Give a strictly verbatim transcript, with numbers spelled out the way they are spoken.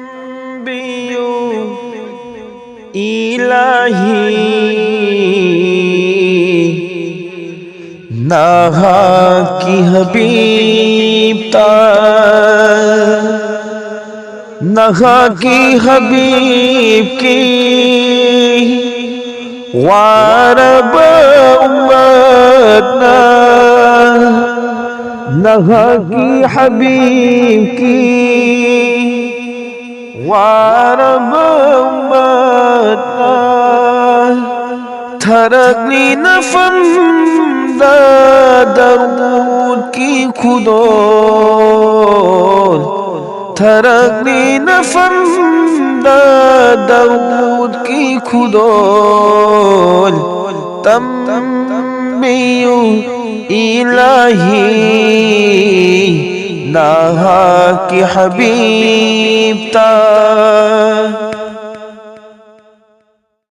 ꯇꯝꯕꯤꯌꯨ ꯏꯂꯥꯍꯤ, ꯅꯍꯥꯛꯀꯤ ꯍꯕꯤꯕꯇ, ꯅꯍꯥꯛꯀꯤ ꯍꯕꯤꯕꯀꯤ ꯋꯥꯔꯕ ꯎꯝꯃꯠꯅ, ꯅꯍꯥꯛꯀꯤ ꯍꯕꯤꯕꯀꯤ ꯋꯥꯔꯕ ꯎꯝꯃꯠꯅ, ꯊꯥꯔꯛꯂꯤ ꯅꯐꯝꯗ ꯗꯥꯎꯗꯀꯤ ꯈꯨꯗꯣꯜ, ꯊꯥꯔꯛꯂꯤ ꯅꯐꯝꯗ ꯗꯥꯎꯗꯀꯤ ꯈꯨꯗꯣꯜ, ꯇꯝꯕꯤꯌꯨ ꯏꯂꯥꯍꯤ, ꯅꯍꯥꯛꯀꯤ ꯍꯕꯤꯕꯇ꯫